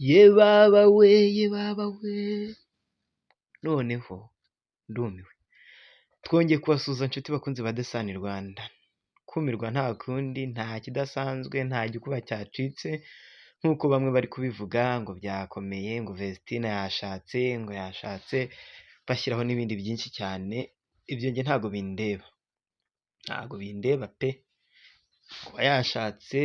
Ye baba we, ye baba we, noneho ndumiwe. Twongeye kubasuhuza nshuti bakunzi ba The Sun Rwanda. Kumirwa nta kundi, nta kidasanzwe, nta gikuba cyacitse nk'uko bamwe bari kubivuga ngo byakomeye, ngo Vestine yashatse, ngo yashatse, bashyiraho n'ibindi byinshi cyane. Ibyo njye ntabwo bindeba, ntabwo bindeba pe! Kuba yashatse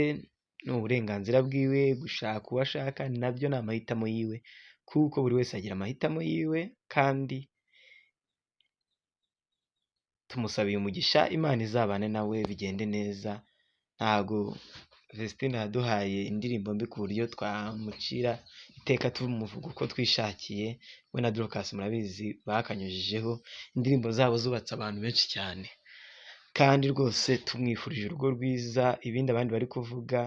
ni uburenganzira bwiwe, gushaka uwo ashaka nabyo ni amahitamo yiwe, kuko buri wese agira amahitamo yiwe kandi tumusabiye umugisha, Imana izabane nawe bigende neza. Ntabwo Vestine yaduhaye indirimbo mbi ku buryo twamucira iteka tumuvuga uko twishakiye. We na Dorcas murabizi bakanyujijeho, indirimbo zabo zubatse abantu benshi cyane, kandi rwose tumwifurije urugo rwiza. Ibindi abandi bari kuvuga,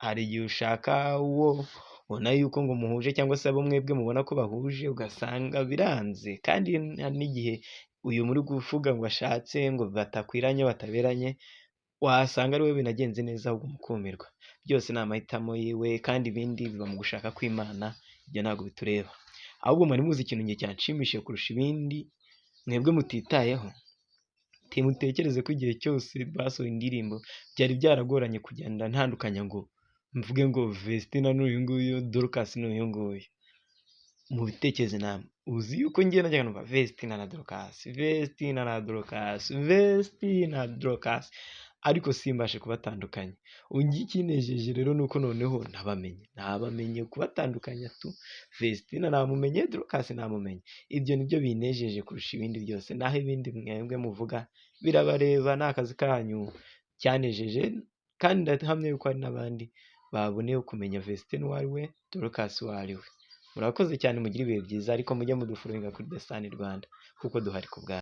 hari igihe ushaka uwo ubona yuko ngo muhuje cyangwa se abo mwebwe mubona ko bahuje, ugasanga biranze. Kandi hari n'igihe uyu muri kuvuga ngo ashatse ngo batakwiranye, bataberanye, wasanga ari we binagenze neza ahubwo mukumirwa. Byose ni amahitamo yiwe kandi ibindi biba mu gushaka kw'Imana, ibyo ntabwo bitureba. Ahubwo mwari muzi ikintu njye cyanshimishije kurusha ibindi mwebwe mutitayeho? Ntimutekereze ko igihe cyose basohoye indirimbo byari byaragoranye kugenda ntandukanya ngo mvuge ngo Vestine ni uyu nguyu, Dorcas ni uyu nguyu. Mubitekereze namwe. Uzi yuko njye najyaga numva Vestine na Dorcas, Vestine na Dorcas, Vestine na Dorcas, ariko simbashe kubatandukanya. Ubu ikinejeje rero ni uko noneho nabamenye, nabamenye kubatandukanya tu. Vestine namumenye, Dorcas namumenye. Ibyo nibyo binejeje kurusha ibindi byose. Naho ibindi mwebwe muvuga birabareba, ni akazi kanyu. Cyanejeje kandi ndahamya yuko hari n'abandi baboneyeho kumenya Vestine uwo ari we, Dorcas uwo ari we. Murakoze cyane, mugire ibihe byiza, ariko mujye mudufollowinga kuri The Sun Rwanda kuko duhari ku bwanyu.